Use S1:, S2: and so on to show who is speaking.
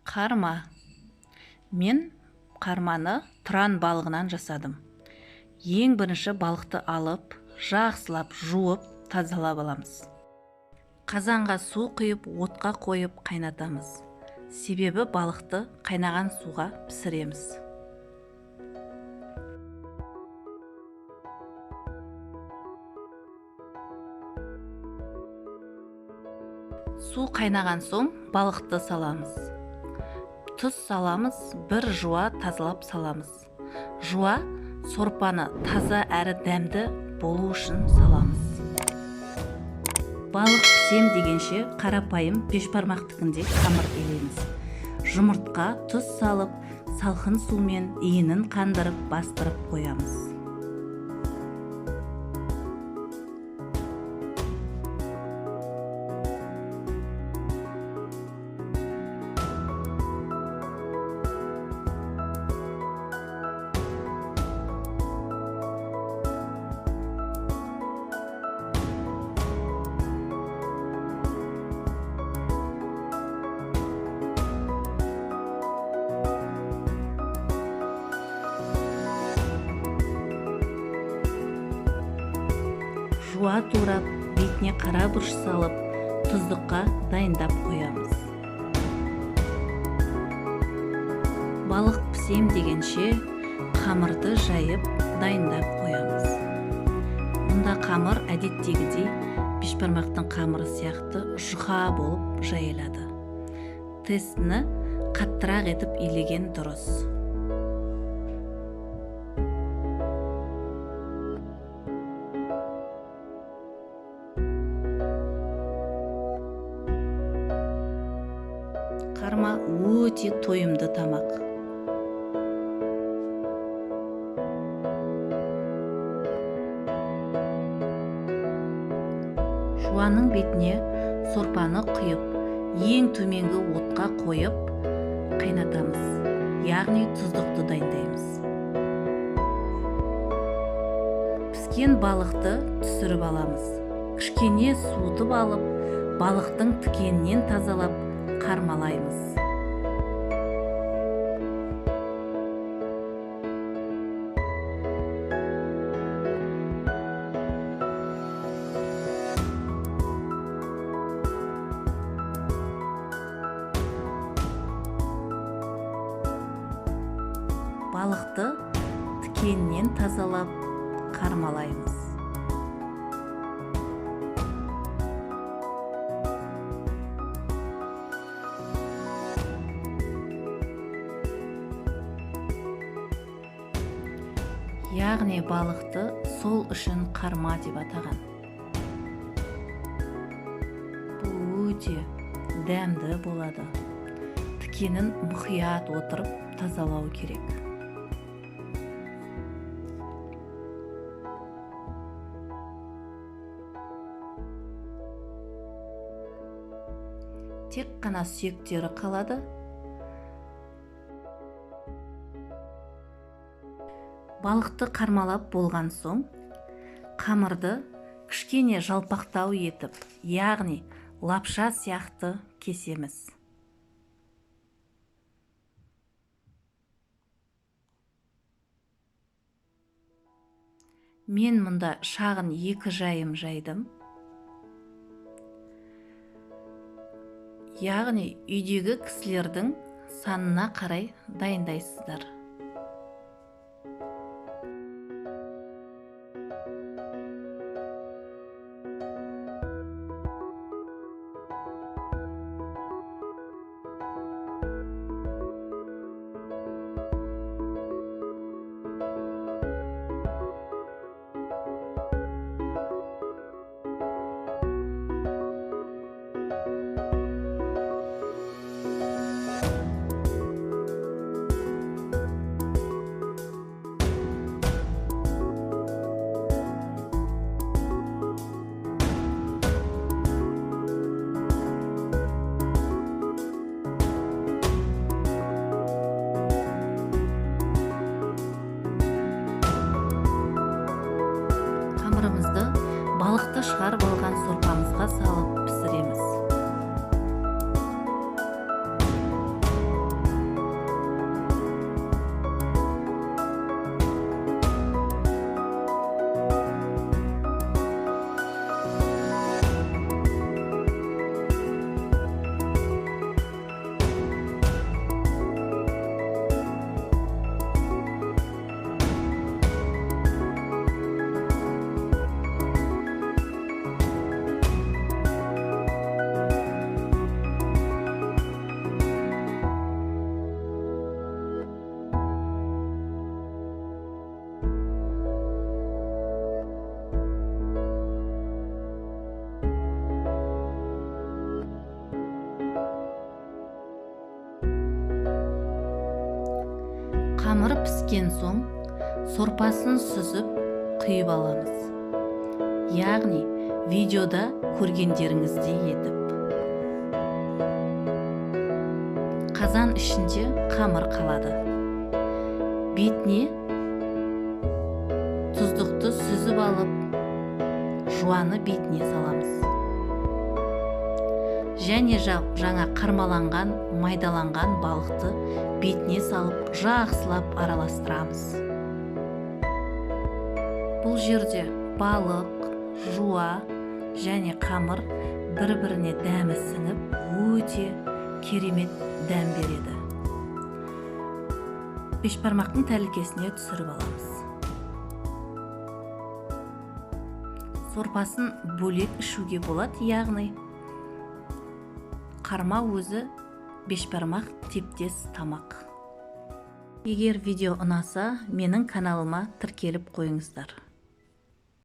S1: Қарма. Мен қарманы тұран балығынан жасадым. Ең бірінші балықты алып, жақсылап жуып, тазалап аламыз. Қазанға су құйып, отқа қойып қайнатамыз. Себебі балықты қайнаған суға пісіреміз. Су қайнаған соң балықты саламыз. Тұз саламыз, бір жуа тазалап саламыз. Жуа сорпаны таза әрі дәмді болу үшін саламыз. Балық пісем дегенше қарапайым бешбармақтікіндей қамыр илейміз. Жұмыртқа тұз салып, салқын сумен иінін қандырып, бастырып қоямыз. Жуа турап, бетіне қара бұрыш салып, тұздыққа дайындап қоямыз. Балық пісем дегенше қамырды жайып дайындап қоямыз. Мұнда қамыр әдеттегідей бешбармақтың қамыры сияқты жұқа болып жайылады. Тестіні қаттырақ етіп илеген дұрыс. Қарма өте тойымды тамақ. Жуаның бетіне сорпаны құйып, ең төменгі отқа қойып қайнатамыз. Яғни тұздықты дайындаймыз. Піскен балықты түсіріп аламыз. Кішкене суытып алып, балықтың тікенінен тазалап қармалаймыз. Балықты тікенінен тазалап қармалаймыз. Яғни балықты сол үшін қарма деп атаған. Бұл өте дәмді болады. Тікенін мұқият отырып тазалау керек. Тек қана сүйектері қалады. Балықты қармалап болған соң, қамырды кішкене жалпақтау етіп, яғни лапша сияқты кесеміз. Мен мұнда шағын 2 жайым жайдым. Яғни үйдегі кісілердің санына қарай дайындайсыздар. Қамыр піскен соң сорпасын сүзіп құйып аламыз, яғни видеода көргендеріңіздей етіп. Қазан ішінде қамыр қалады. Бетіне тұздықты сүзіп алып, жуаны бетіне саламыз және жаңа қармаланған, майдаланған балықты бетіне салып, жақсылап араластырамыз. Бұл жерде балық, жуа және қамыр бір-біріне дәмі сіңіп, өте керемет дәм береді. Бешбармақтың тәрелкесіне түсіріп аламыз. Сорпасын бөлек ішуге болады, яғни қарма өзі бешбармақ типтес тамақ. Егер видео ұнаса, менің каналыма тіркеліп қойыңыздар.